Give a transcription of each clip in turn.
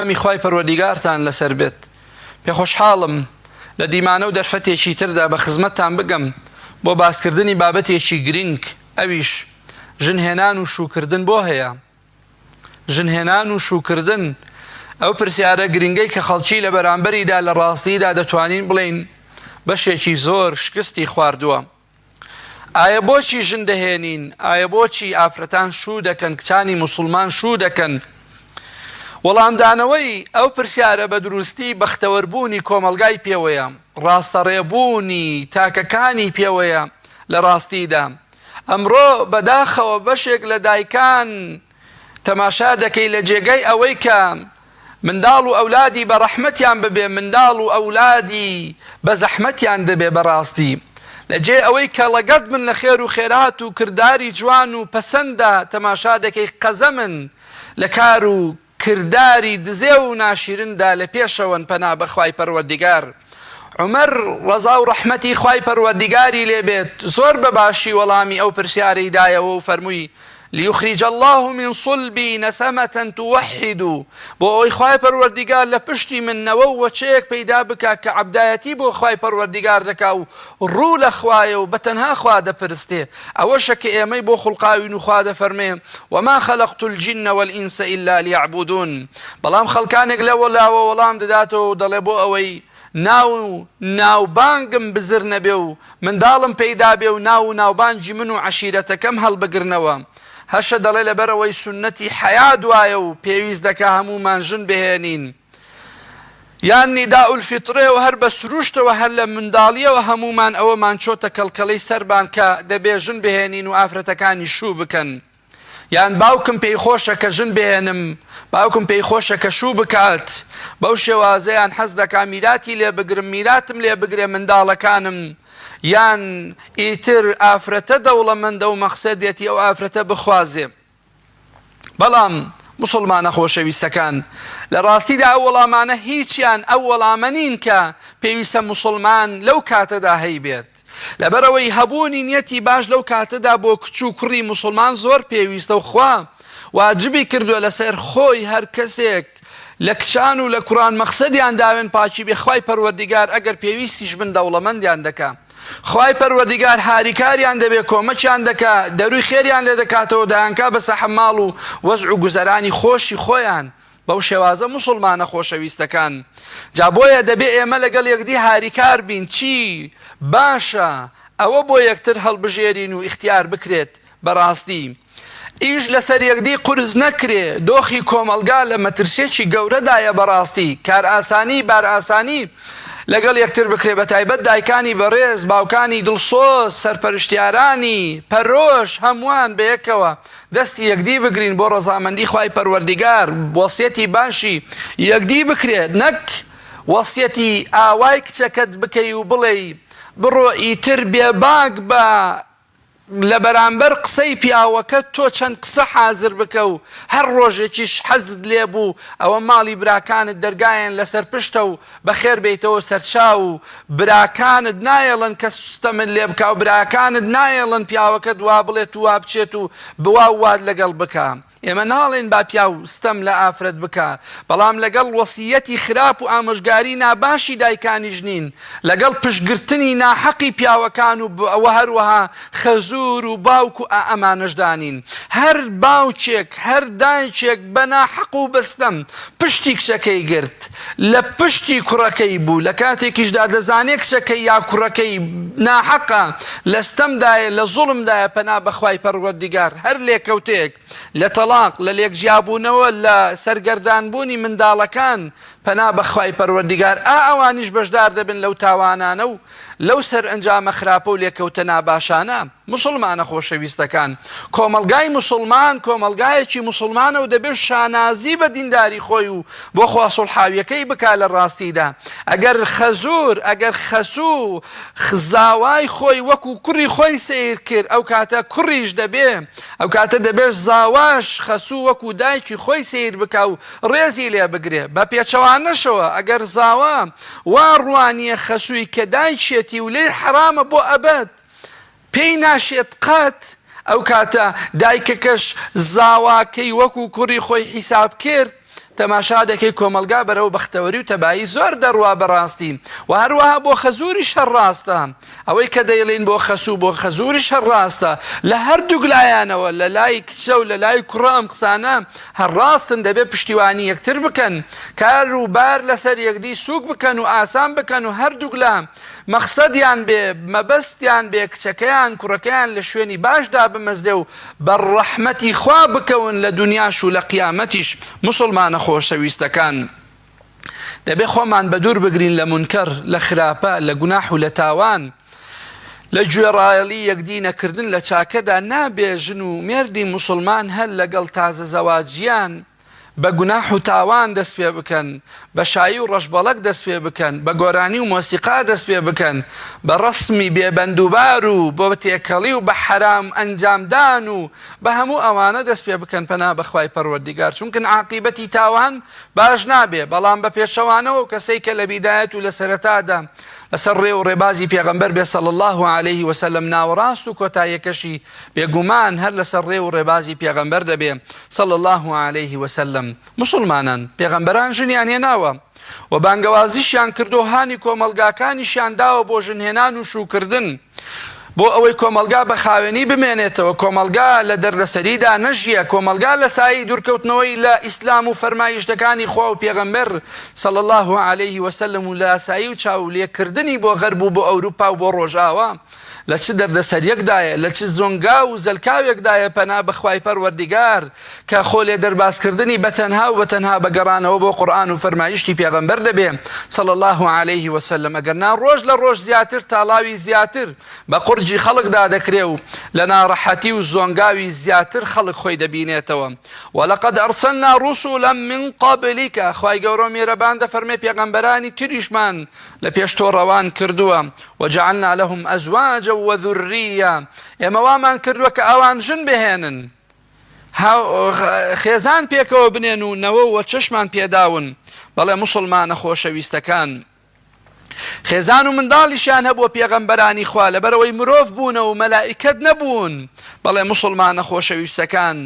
سەلامی خوای پەروەردیگارتان لەسەر بێت. پێخۆشحاڵم لە دیمانە و دەرفەتێکی تردا بە خزمەتتان بگەم بۆ باسکردنی بابەتێکی گرینگ ئەویش ژن هێنان و شووکردن بۆ هەیە؟ ژن هێنان و شووکردن ئەو پرسیارە گرینگەی کە خەڵکی لە بەرامبەریدا لە ڕاستیدا دەتوانین بڵێین بەشێکی زۆر شکستی خواردووە. ئایە بۆچی ژن دەهێنین؟ ئایە بۆچی ئافرەتان شوو دەکەن، کچانی موسڵمان شوو دەکەن؟ وەڵامدانەوەی ئەو پرسیارە بە دروستی بەختەوەربوونی کۆمەڵگای پێوەیە، ڕاستەڕێبوونی تاکەکانی پێوەیە لە ڕاستیدا. ئەمڕۆ بەداخەوە بەشێک لە دایکان تەماشا دەکەی لە جێگای ئەوەی کە منداڵ و ئەولادی بە ڕەحمەتیان ببێ منداڵ و ئەولادی بە زەحمەتیان دەبێ بەڕاستی لە جێی ئەوەی کە ڵەگەت بن لە خێر و خێرات و کرداری جوان و پەسەندا تەماشا دەکەی قەزەمن لە کار و کرداری دزێو و ناشیرندا لە پێشەوەن پەنا بە خوای پەروەردیگار عومەر ڕەزا و ڕەحمەتی خوای پەروەردیگاری لێ بێت زۆر بە باشی وەڵامی ئەو پرسیارەی دایەوە و فەرمووی لیخرج اللە من صلبی نسمە توحد بۆ ئەوەی خوای پەروەردیگار لە پشتی من نەوە و وەچەیەک پەیدا بکا کە عەبدایەتی بۆ خوای پەروەردیگار دەکا و ڕوو لە خوایە و بە تەنها خوا دەپرستێ ئەوەشە کە ئێمەی بۆ خوڵقاوین و خوا دەفەرمێ وما خلقت الجن والانس الا لیعبدون بەڵام خەڵکانێک لەوەلاوە وەڵام دەداتەوە و دەڵێ بۆ ئەوەی ناو و ناوبانگم بزر نەبێ و منداڵم پەیدا بێ و ناو و ناوبانگی من و عەشیرەتەکەم هەڵبگرنەوە. هەشە دەڵێ لەبەرئەوەی سوننەتی حەیات وایە و پێویست دەکا هەموومان ژن بهێنین. یان نیداء الفطرە و هەر بە سروشتەوە هەر لە منداڵییەوە هەموومان ئەوەمان چۆتە کەڵکەڵەی سەرمان کە دەبێ ژن بهێنین و ئافرەتەکانیش شوو بکەن. یان باوکم پێی خۆشە کە ژن بهێنم، باوکم پێی خۆشە کە شوو بکات، بەو شێوازە یان حەز دەکا میراتی لێ بگرم، میراتم لێ بگرێ منداڵەکانم، یان ئیتر ئافرەتە دەوڵەمەندە و مەخسەدێتی ئەو ئافرەتە بخوازێ. بەڵام موسڵمانە خۆشەویستەکان، لە ڕاستیدا ئەو وەڵامانە هیچیان ئەو وەڵامە نین کە پێویستە موسڵمان لەو کاتەدا هەیبێت. لەبەرئەوەی هەبوونی نیەتی باش لەو کاتەدا بۆ کچ و کوڕی موسڵمان زۆر پێویستە و خوا واجبی کردووە لەسەر خۆی هەر کەسێک لە کچان و لە کوڕان مەقسەدیان داوێن پاکی بێ خوای پەروەردیگار ئەگەر پێویستیش بن دەوڵەمەندیان دەکا خوای پەروەردیگار هاریکاریان دەبێ کۆمەکیان دەکا دەروی خێریان لێ دەکاتەوە دەیانکا بە سەحەب ماڵ و وەزع و گوزەرانی خۆشی خۆیان بەو شێوازە موسوڵمانە خۆشەویستەکان جا بۆیە دەبێ ئێمە لەگەڵ یەکدی هاریکار بین چی باشە ئەوە بۆ یەکتر هەڵبژێرین و ئیختیار بکرێت بەڕاستی ئیش لەسەر یەکدی قورس نەکرێ دۆخی کۆمەڵگا لە مەترسیەکی گەورەدایە بەڕاستی کارئاسانی بارئاسانی لەگەڵ یەکتر بکرێ بەتایبەت دایکانی بەڕێز باوکانی دڵسۆز سەرپەرشتیارانی پەرۆش هەمووان بەیەکەوە دەستی یەکدی بگرین بۆ ڕەزامەندی خوای پەروەردیگار وەسیەتی باشی یەکدی بکرێت نەک وەسیەتی ئاوای کچەکەت بکەی و بڵێی بڕۆ ئیتر بێباک بە لە بەرامبەر قسەی پیاوەکەت تۆ چەند قسە حازر بکە و هەر ڕۆژێکیش حەزت لێ بوو ئەوە ماڵی براکانت دەرگایان لەسەر پشتە و بەخێر بێیتەوە سەرچاو و براکانت نایەڵن کەس ستەمت لێ بکا و براکانت نایەڵن پیاوەکەت وا بڵێت و وا بچێت و بوا و وات لەگەڵ بکا. ئێمە ناڵێین با پیاو ستەم لە ئافرەت بکا، بەڵام لەگەڵ وەسیەتی خراپ و ئامۆژگاری ناباشی دایکانیش نین، لەگەڵ پشتگرتنی ناحەقی پیاوەکان و وە هەروەها خەزوور و باوک و ئا ئەمانەشدا نین. هەر باوکێک، هەر دایکێک بە ناحەق و بە ستەم پشتی کچەکەی گرت، لە پشتی کوڕەکەی بوو، لە کاتێکیشدا دەزانێ کچەکەی یا کوڕەکەی ناحەقە، لە ستەمدایە، لە زوڵمدایە، پەنا بە خوای پەروەردیگار، هەر لێکەوتەیەک لە تەڵاق، لە لێکجیابوونەوە، لە سەرگەردانبوونی منداڵەکان، پەنا بە خوای پەروەردیگار، ئا ئەوانیش بەشدار دەبن لەو تاوانانە و لەو سەرئەنجامە خراپە و لێکەوتە ناباشانە. موسڵمانە خۆشەویستەکان، کۆمەڵگای موسڵمان کۆمەڵگایەکی موسڵمانە و دەبێت شانازی بە دینداری خۆی و بۆ خوا سوڵحاویەکەی بکا لە ڕاستیدا ئەگەر خەزور ئەگەر خەسوو زاوای خۆی وەکو کوڕی خۆی سەیر کرد ئەو کاتە کوڕیش دەبێ ئەو کاتە دەبێت زاواش خەسوو وەکو دایکی خۆی سەیر بکا و ڕێزی لێ بگرێ بە پێچەوانەشەوە ئەگەر زاوا وا ڕوانیە خەسووی کە دایکیەتی و لێی حەرامە بۆ ئەبەد پێی ناشێت قەت، ئەو کاتە دایکەکەش زاواکەی وەکو کوڕی خۆی حیساب کرد، تەماشا دەکەی کۆمەڵگا بەرەو بەختەوەری و تەبایی زۆر دەڕوا بەڕاستی وە هەروەها بۆ خەزوریش هەر ڕاستە ئەوەی کە دەیڵێین بۆ خەسوو بۆ خەزوریش هەر ڕاستە لە هەردووک لایانەوە لە لای کچە و لە لای کوڕە ئەم قسانە هەر ڕاستن دەبێ پشتیوانی یەکتر بکەن کار و بار لەسەر یەکدی سووک بکەن و ئاسان بکەن و هەردووک لا مەخسەدیان بێ مەبەستیان بێ کچەکەیان کوڕەکەیان لە شوێنی باش دابمەزرێ و بەر ڕەحمەتی خوا بکەون لە دونیاش و لە قیامەتیش موسوڵمانە خۆشەویستەکان دەبێ خۆمان بەدوور بگرین لە مونکەر لە خراپە لە گوناح و لە تاوان لە گوێڕایەڵی یەکدی نەکردن لە چاکەدا نابێ ژن و مێردی موسوڵمان هەر لەگەڵ تازە زەواجیان بە گوناح و تاوان دەست پێ بکەن، بە شایی و ڕەشبەڵەک دەست پێ بکەن، بە گۆرانی و مۆسیقا دەست پێ بکەن، بە ڕەسمی بێ بەندوبار و بە تێکەڵی و بە حەرام ئەنجامدان و بە هەموو ئەوانە دەست پێ بکەن پەنا بە خوای پەروەردیگار چونکن عاقیبەتی تاوان باش نابێ بەڵام بە پێچەوانەوە کەسەی کە لە بیدایەت و لە سەرەتادا لەسەر ڕێ و ڕێبازی پێغەمبەر بێ صلی اللە علیه وسلم ناوەڕاست و کۆتاییەکەشی بێگومان هەر لەسەر ڕێ و ڕێبازی پێغەمبەر دەبێ صلی اللە علیه وسلم. موسڵمانان پێغەمبەران ژنیان هێناوە و بانگەوازیشیان کردو هانی کۆمەڵگاکانیشیان داوە بۆ ژنهێنان و شووکردن بۆ ئەوەی کۆمەڵگا بە خاوێنی بمێنێتەوە، کۆمەڵگا لە دەردەسەریدا نەژیە، کۆمەڵگا لە سایەی دوورکەوتنەوەی لە ئیسلام و فەرمایشتەکانی خوا و پێغەمبەر صلی اللە علیه وسلم و لاسایی و چاولێکردنی بۆ غەرب و بۆ ئەوروپا و بۆ ڕۆژئاوا لە چ دەردەسەریەکدایە، لە چ زۆنگاو و زەلکاوێکدایە پەنا بە خوای پەروەردیگار کە خۆ لێ دەربازکردنی بە تەنها و بە تەنها بە گەڕانەوە بۆ قورئان و فەرمایشتی پێغەمبەر دەبێ صلی اللە علیه وسلم ئەگەر نا ڕۆژ لە ڕۆژ زیاتر تاڵاوی زیاتر بە قوڕگی خەڵکدا دەکرێ و لە ناڕەحەتی و زۆنگاوی زیاتر خەڵک خۆی دەبینێتەوە ولقد ارسلنا رسلا من قبلک خوای گەورە و میرەبان دەفەرمێ پێغەمبەرانی تریشمان لە پێش تۆ ڕەوان کردووە، وجعلنا لهم ازواجا وذریە، ئێمە وامان کردووە کە ئەوان ژن بهێنن، خێزان پێکەوە بنێن و نەوە و وەچەشمان پێداون. بەڵێ موسڵمانە خۆشەویستەکان، خێزان و منداڵیشیان هەبووە پێغەمبەرانی خوا، لەبەرئەوەی مرۆڤ بوونە و مەلائیکەت نەبوون. بەڵێ موسڵمانە خۆشەویستەکان،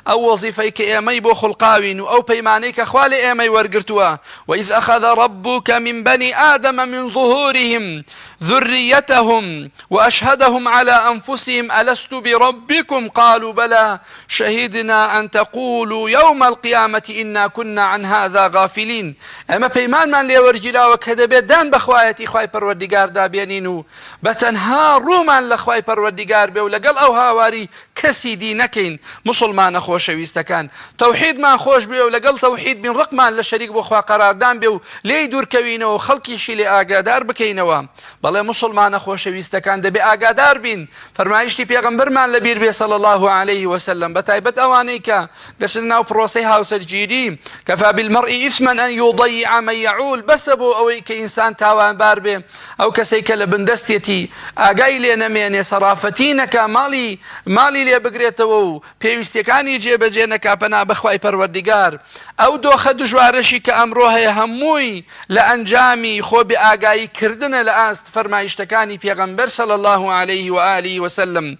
ئەو وەزیفەی کە ئێمەی بۆ خوڵقاوین و ئەو پەیمانەی کە خوا لە ئێمەی وەرگرتووە، وإذ أخذ ربک من بنی آدم من ظهورهم ذریتهم وأشهدهم علی أنفسهم ألست بربکم قالوا بلی شهدنا أن تقولوا یوم القیامة إنا كنا عن هذا غافلین ئێمە پەیمانمان لێ وەرگیراوە کە دەبێت دان بە خوایەتی خوای پەروەردیگاردا بێنین و بە تەنها ڕوومان لە خوای پەروەردیگار بێ و لەگەڵ ئەو هاواری کەسی دی نەکەین موسڵمانە خۆشەویستەکان تەوحیدمان خۆش بوێ و لەگەڵ تەوحید بین ڕقمان لە شەریک بۆ خوا قەراردان بێ و لێی دوور کەوینەوە و خەڵکیشی لێ ئاگادار بکەینەوە بەڵێ موسڵمانە خۆشەویستەکان دەبێ ئاگادار بین فەرمایشتی پێغەمبەرمان لەبیر بێ صلی اللە علیه وسلم بەتایبەت ئەوانەی کە دەچنە ناو پرۆسەی هاوسەرگیری کفا بالمرء اثما ان یضیع من یعول بەسە بۆ ئەوەی کە ئینسان تاوانبار بێ ئەو کەسەی کە لە بندەستێتی ئاگای لێ نەمێنێ سەرافەتی نەکا ماڵی ماڵی لێ بگرێتەوە و پێویستیەکانی جێبەجێ نەکا پەنا بەخوای پەروەردیگار ئەو دۆخە دژوارەشی کە ئەمڕۆ هەیە هەمووی لە ئەنجامی خۆ بێ ئاگایی کردنە لە ئاست فەرمایشتەکانی پێغەمبەر صلی اللە علیه و آله وسلم.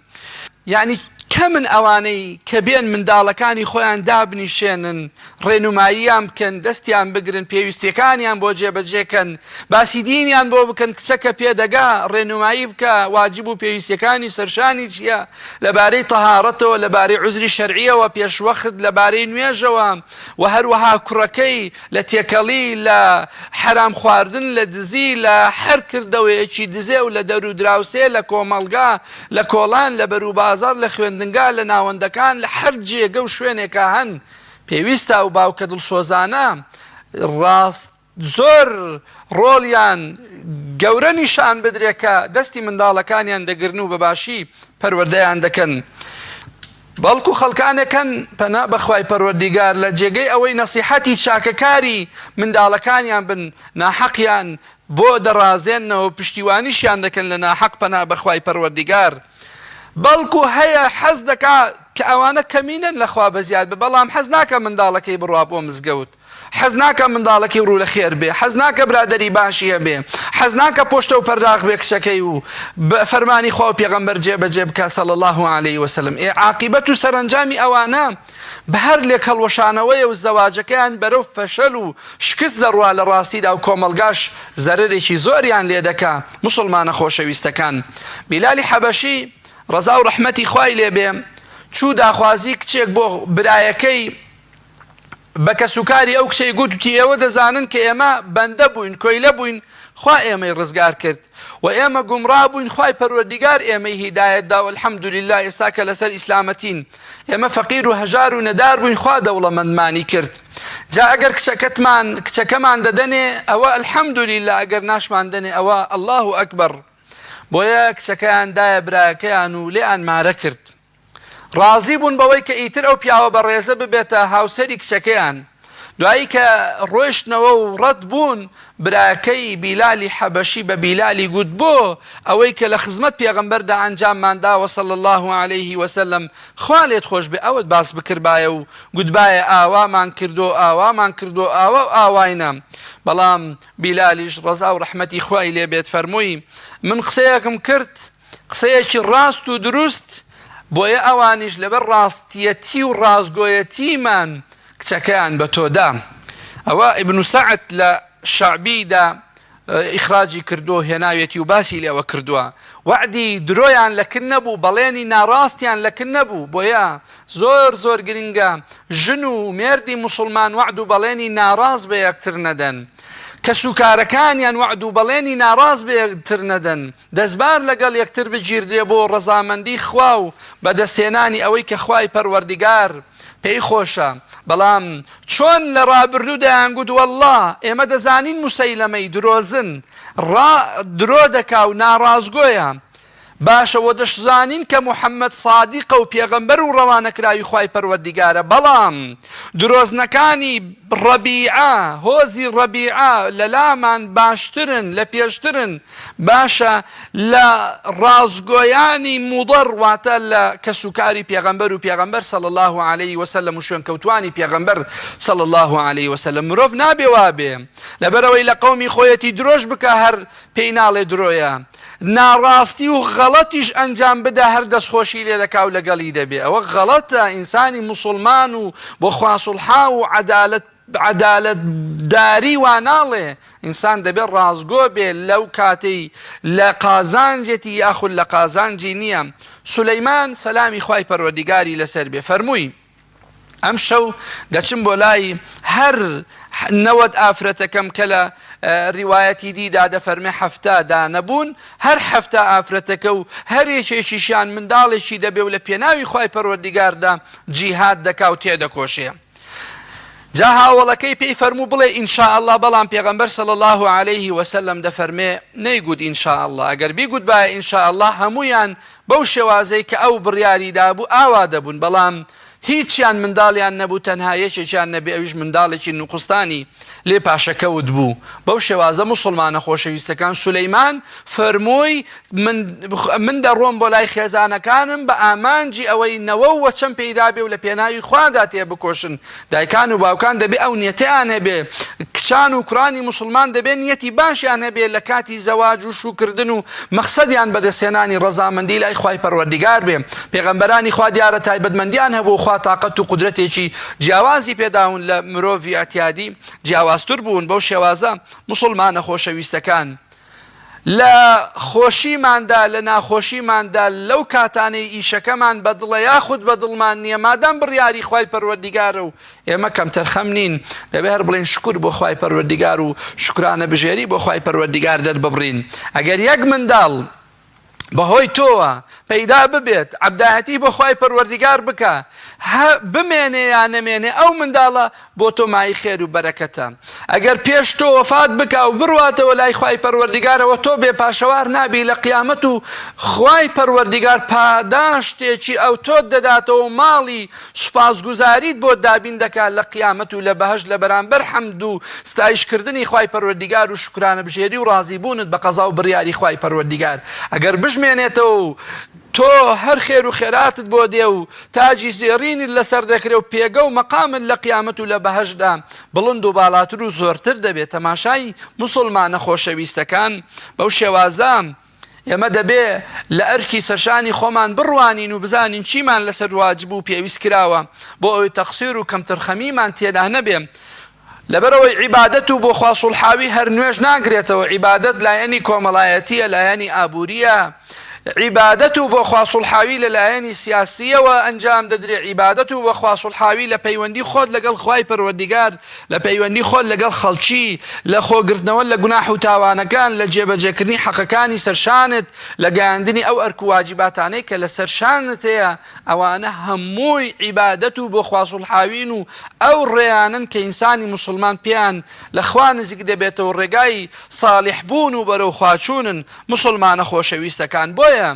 یانی کەمن ئەوانەی کە بێن منداڵەکانی خۆیان دابنیشێنن، ڕێنوماییان بکەن، دەستیان بگرن، پێویستییەکانیان بۆ جێبەجێ کەن، باسی دینیان بۆ بکەن، کچە کە پێدەگا ڕێنومایی بکە، واجب و پێویستییەکانی سەرشانی چییە، لەبارەی تەهارەتەوە، لەبارەی عوزری شەرعییەوە، پێشوەخت، لەبارەی نوێژەوە و هەروەها کوڕەکەی لە تێکەڵی، لە حەرام خواردن، لە دزی، لە هەر کردەوەیەکی دزێو لە دەرو دراوسێ، لە کۆمەڵگا، لە کۆڵان، لە بەرو بازاڕ، لە خوێندنگا، لە ناوەندەکان، لە هەر جێگە و شوێنێکا هەن، پێویستە ئەو باوکە دڵسۆزانە ڕاست زۆر ڕۆڵیان گەورە نیشان بدرێ کە دەستی منداڵەکانیان دەگرن و بە باشی پەروەردەیان دەکەن. بەڵکو خەڵکانێک هەن پەنا بەخوای پەروەردیگار لە جێگەی ئەوەی نەسیحەتی چاکەکاری منداڵەکانیان بن ناحەقیان بۆ دەڕازێننەوە پشتیوانیشیان دەکەن لە ناحەق پەنا بەخوای پەروەردیگار بەڵکو هەیە حەز دەکا کە ئەوانە کەمینەن لەخوا بەزیاد بە بەڵام حەز ناکا منداڵەکەی بڕوا بۆ مزگەوت. حەز ناکا منداڵەکەی ڕوو لە خێر بێ، حەز ناکا برادەری باشی هەبێ، حەز ناکا پۆشتە و پەرداخ بێ کچەکەی و فەرمانی خوا و پێغەمبەر جێ بەجێ بکا صلی اللە علیە وسلم. ئێ عاقیبەت و سەرەنجامی ئەوانە بە هەر لێک هەڵوەشانەوەیە و زەواجەکەیان بەرەو فەشەل و شکست دەڕوا لە ڕاستیدا و کۆمەڵگاش زەرەرێکی زۆریان لێ دەکا. موسڵمانە خۆشەویستەکان بیلالی حەبەشی ڕەزا و ڕەحمەتی خوای لێ بێ چوو داخوازی کچێک بۆ برایەکەی بە کەسوکاری ئەو کچەی گوت، وتی، ئێوە دەزانن کە ئێمە بەندە بووین، کۆیلە بووین، خوا ئێمەی ڕزگار کرد، وە ئێمە گومڕا بووین، خوای پەروەردیگار ئێمەی هیدایەت دا و الحمدللە ئێستا کە لەسەر ئیسلامەتین، ئێمە فەقیر و هەژار و نەدار بووین، خوا دەوڵەمەندمانی کرد. جا ئەگەر کچەکەتمان، کچەکەمان دەدەنێ، ئەوە الحمدللە، ئەگەر ناشمان دەنێ، ئەوە اللە اکبر. بۆیە کچەکەیان دایە برایەکەیان و لێیان مارە کرد. ڕازی بوون بەوەی کە ئیتر ئەو پیاوە بەڕێزە ببێتە هاوسەری کچەکەیان. دوایی کە ڕۆیشتنەوە و ڕەت بوون، براکەی بیلالی حەبەشی بە بیلالی گوت، بۆ ئەوەی کە لە خزمەت پێغەمبەردا ئەنجاممان داوە صلی اللە علیه وسلم، خوا لێت خۆش بێ ئەوەت باس بکردبایە و گوتبایە ئاوامان کردو ئاوامان کردو ئاوا و ئاواینە. بەڵام بیلالیش ڕەزا و ڕەحمەتی خوای لێ بێت فەرمووی، من قسەیەکم کرد، قسەیەکی ڕاست و دروست، بۆیە ئەوانیش لەبەر ڕاستیەتی و ڕاستگۆیەتیمان کچەکەیان بە تۆ دا. ئەوە ئیبن سەعد لە شەعبیدا ئیخراجی کردووە و هێناویەتی و باسی لێوە کردووە. وەعدی درۆیان لە کن نەبوو، بەڵێنی ناڕاستیان لە کن نەبوو، بۆیە زۆر زۆر گرنگە ژن و مێردی موسڵمان وەعد و بەڵێنی ناڕاست بە یەکتر نەدەن، کەسوکارەکانیان وەعد و بەڵێنی ناڕاست بە یەکتر نەدەن، دەستبار لەگەڵ یەکتر بگیردرێ بۆ ڕەزامەندی خوا و بەدەستهێنانی ئەوەی کە خوای پەروەردگار پێی خۆشە، بەڵام چۆن لە ڕابردوو دەیانگوت وەڵڵا ئێمە دەزانین موسەیلەمەی درۆزن ڕا درۆ دەکا و ناڕاستگۆیە، باشە وە دەشزانین کە محمد سادیقە و پێغەمبەر و ڕەوانەکراوی خوای پەروەردیگارە بەڵام درۆزنەکانی ڕەبیعە هۆزی ڕەبیعە لەلامان باشترن لە پێشترن باشە لە ڕاستگۆیانی موضەر واتە لە کەسوکاری پێغەمبەر و پێغەمبەر صلی اللە علیه وسلم و شوێنکەوتوانی پێغەمبەر صلی اللە علیه وسلم مرۆڤ نابێ وابێ لەبەرئەوەی لە قەومی خۆیەتی درۆش بکا هەر پێی ناڵێ درۆیە ناڕاستی و غەڵەتیش ئەنجام بدا هەر دەستخۆشی لێ دەکا و لەگەڵی دەبێ ئەوە غەڵەتە ئینسانی موسوڵمان و بۆ خوا سوڵحا و عەدالەت عەدالەت داری وا ناڵێ ئینسان دەبێ ڕاستگۆ بێ لەو کاتەی لە قازانجێتی یاخود لە قازانجی نییە سولەیمان سەلامی خوای پەروەردیگاری لەسەر بێ فەرمووی ئەمشەو دەچم بۆ لای هەر 90 ئافرەتەکەم کە لە ریوایەتی دیدا دەفەرمێ 70 دانە بوون هەر 70 ئافرەتەکە و هەر یەکێکیشیان منداڵێکی دەبێ و لە پێناوی خوای پەروەردیگاردا جیهاد دەکا و تێدەکۆشێ. جا هاوەڵەکەی پێی فەرموو بڵێ ان شاء اللە بەڵام پێغەمبەر صلی اللە علیه وسلم دەفەرمێ نەیگوت ان شاء اللە ئەگەر بیگوتبایە ان شاء اللە هەموویان بەو شێوازەی کە ئەو بڕیاری دابوو ئاوا دەبوون بەڵام هیچیان منداڵیان نەبوو تەنها یەکێکیان نەبێ ئەویش منداڵێکی نوقستانی لێ پاشەکەوت بوو بەو شێوازە موسڵمانە خۆشەویستەکان سولەیمان فەرمووی من من دەڕۆم بۆ لای خێزانەکانم بە ئامانجی ئەوەی نەوە و وەچەم پەیدا بێ و لە پێناوی خوادا تێبکۆشن دایکان و باوکان دەبێ ئەو نیەتەیان هەبێ کچان و کوڕانی موسڵمان دەبێ نیەتی باشیان هەبێ لە کاتی زەواج و شووکردن و مەخسەدیان بەدەستهێنانی ڕەزامەندی لای خوای پەروەردیگار بێ پێغەمبەرانی خوا دیارە تایبەتمەندیان هەبوو خوا تاقەت و قودرەتێکی جیاوازی پێداون لە مرۆڤی ئیعتیادی جیاوازتر بوون بەو شێوازە موسڵمانە خۆشەویستەکان لە خۆشیماندا لە ناخۆشیماندا لەو کاتانەی ئیشەکەمان بەدڵە یاخود بەدڵمان نییە مادام بڕیاری خوای پەروەردیگارە و ئێمە کەمتەرخەم نین دەبێ هەر بڵێین شوکر بۆ خوای پەروەردیگار و شوکرانە بژێری بۆ خوای پەروەردیگار دەرببڕین ئەگەر یەک منداڵ بەهۆی تۆوە پەیدا ببێت عەبدایەتی بۆ خوای پەروەردیگار بکە هە بمێنێ یا نەمێنێ ئەو منداڵە بۆ تۆ مایەی خێر و بەرەکەتە ئەگەر پێش تۆ وەفات بکا و بڕواتەوە لای خوای پەروەردیگارەوە تۆ بێ پاشەوار نابی لە قیامەت و خوای پەروەردیگار پاداشتێکی ئەوتۆت دەداتەوە و ماڵی سوپاسگوزاریت بۆ دابین دەکات لە قیامەت و لە بەهەشت لە بەرامبەر حەمد و ستایش کردنی خوای پەروەردیگار و شوکرانەبژێری و ڕازی بوونت بە قەزا و بڕیاری خوای پەروەردیگار ئەگەر بشمێنێتەوە و. تۆ هەر خێر و خێراتت بۆ دێ و تاجی زێڕینت لەسەر دەکرێ و پێگە و مەقامت لە قیامەت و لە بەهەشتدا بڵند و باڵاتر و زۆرتر دەبێ. تەماشای موسوڵمانە خۆشەویستەکان بەو شێوازە ئێمە دەبێ لە ئەرکی سەرشانی خۆمان بڕوانین و بزانین چیمان لەسەر واجب و پێویست کراوە بۆ ئەوەی تەقسیر و کەمتەرخەمیمان تێدا نەبێ. لەبەرئەوەی عیبادەت و بۆ خوا سوڵحاوی هەر نوێژ ناگرێتەوە، عیبادەت لایەنی کۆمەڵایەتییە، لایەنی ئابوورییە، عیبادەت و بۆ خوا سوڵحاوی لە لایەنی سیاسییەوە ئەنجام دەدرێ، عیبادەت و بۆ خوا سوڵحاوی لە پەیوەندی خۆت لەگەڵ خوای پەروەردیگار، لە پەیوەندی خۆت لەگەڵ خەڵکی، لە خۆگرتنەوە لە گوناح و تاوانەکان، لە جێبەجێکردنی حەقەکانی سەرشانت، لە گەیاندنی ئەو ئەرک و واجیباتانەی کە لەسەر شانت هەیە، ئەوانە هەمووی عیبادەت و بۆ خوا سوڵحاوین و ئەو ڕێیانەن کە ئینسانی موسڵمان پێیان لە خوا نزیک دەبێتەوە ڕێگای ساڵح بوون و بەرەو خوا چوونن موسڵمانە خۆشەویستەکان بۆیە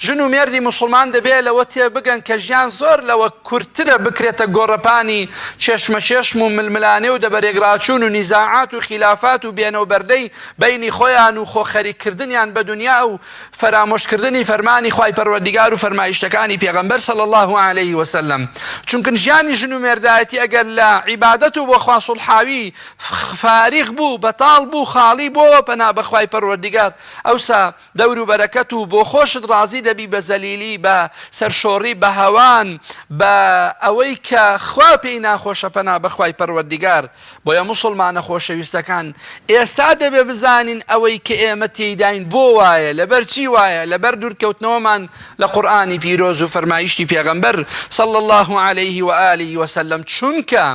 ژن و مێردی موسڵمان دەبێ لەوە تێبگەن کە ژیان زۆر لەوە کورتترە بکرێتە گۆڕەپانی چێشمەچێشم و ململانێ و دەبەرێگڕاچوون و نیزاعات و خیلافات و بێنەوبەردەی بەینی خۆیان و خۆ خەریک کردنیان بە دونیا و فەرامۆشکردنی فەرمانی خوای پەروەردیگار و فەرمایشتەکانی پێغەمبەر صلی اللە علیه وسلم چونکن ژیانی ژن و مێردایەتی ئەگەر لە عیبادەت و بۆ خوا سوڵحاوی فاریغ بوو بەتاڵ بوو خاڵی بۆوە پەنا بە خوای پەروەردیگار ئەوسا دەور و بەرەکەت و بۆ خۆشت ڕازی دەبی بە زەلیلی بە سەرشۆڕی بە هەوان بە ئەوەی کە خوا پێی ناخۆشە پەنا بە خوای پەروەردیگار بۆیە موسوڵمانە خۆشەویستەکان ئێستا دەبێ بزانین ئەوەی کە ئێمە تێیداین بۆ وایە، لەبەر چی وایە، لەبەر دوورکەوتنەوەمان لە قورئانی پیرۆز و فەرمایشتی پێغەمبەر صلی اللە علیه و آله و سلم، چونکە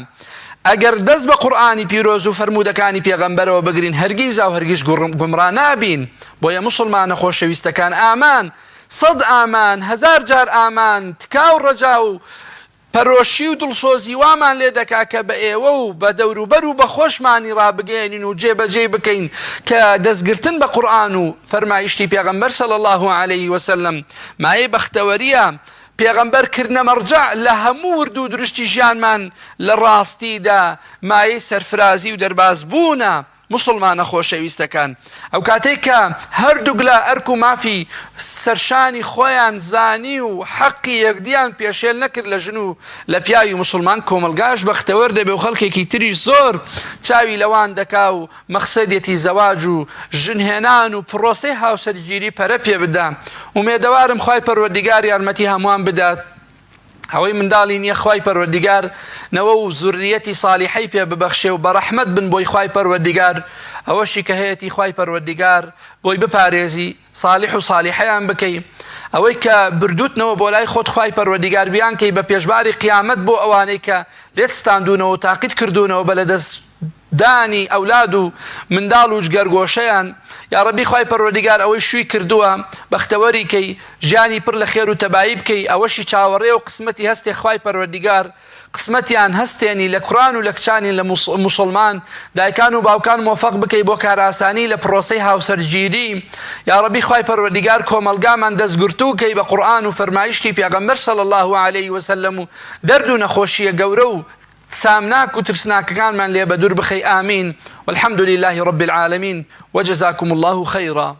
ئەگەر دەست بە قورئانی پیرۆز و فەرموودەکانی پێغەمبەرەوە بگرین هەرگیزاو هەرگیز گومڕا نابین، بۆیە موسوڵمانە خۆشەویستەکان ئامان سەد ئامان هەزار جار ئامان تکا و ڕەجا و پەرۆشی و دڵسۆزی وامان لێ دەکا کە بە ئێوە و بە دەوروبەر و بە خۆشمانی ڕابگەیەنین و جێبەجێی بکەین کە دەستگرتن بە قورئان و فەرمایشتی پێغەمبەر صلی اللە علیه وسلم مایەی بەختەوەریە پێغەمبەر کردنە مەڕجەع لە هەموو ورد و درشتی ژیانمان لە ڕاستیدا مایەی سەرفرازی و دەربازبوونە. موسڵمانە خۆشەویستەکان ئەوکاتەی کە هەردووگلا ئەرک و مافی سەرشانی خۆیان زانی و حەقی یەکدیان پێشێل نەکرد لە ژن و لە پیاوی موسڵمان کۆمەڵگاش بەختەوەر دەبێ و خەڵکێکی تریش زۆر چاوی لەوان دەکا و مەخسەدێتی زەواج و ژن هێنان و پڕۆسەی هاوسەرگیری پەرە پێ بدا ئومێدەوارم خوای پەروەردیگار یارمەتی هەمووان بدات ئەوەی منداڵی نیە خوای پەروەردیگار نەوە و زوریەتی سالیحەی پێ ببەخشێ و بەڕەحمەت بن بۆی خوای پەروەردیگار ئەوەشی کە هەیەتی خوای پەروەردیگار بۆی بپارێزی سالیح و سالیحەیان بکەی ئەوەی کە بردوتنەوە بۆ لای خۆت خوای پەروەردیگار بیانکەی بە پێشباری قیامەت بۆ ئەوانەی کە لێت ستاندونەوە و تاقیت کردونەوە بە لەدەست دانی ئەولاد و منداڵ و جگەرگۆشەیان یاڕەبی خوای پەروەردیگار ئەوەی شووی کردووە بەختەوەری کەی ژیانی پڕ لە خێر و تەبایی بکەی ئەوەشی چاوەڕێ و قسمەتی هەستێ خوای پەروەردیگار قسمەتیان هەستێنی لە کوڕان و لە کچانی لە موسڵمان دایکان و باوکان مۆفەق بکەی بۆ کارئاسانی لە پڕۆسەی هاوسەرگیری یاڕەبی خوای پەروەردیگار کۆمەڵگامان دەستگرتوو کەی بە قورئان و فەرمایشتی پێغەمبەر صلی اللە علیه وسلم و دەرد و نەخۆشیە گەورە و سامناک و ترسناکەکانمان لێ بەدوور بخەی آمین والحمد للە رب العالمین وجزاکم اللە خیرا.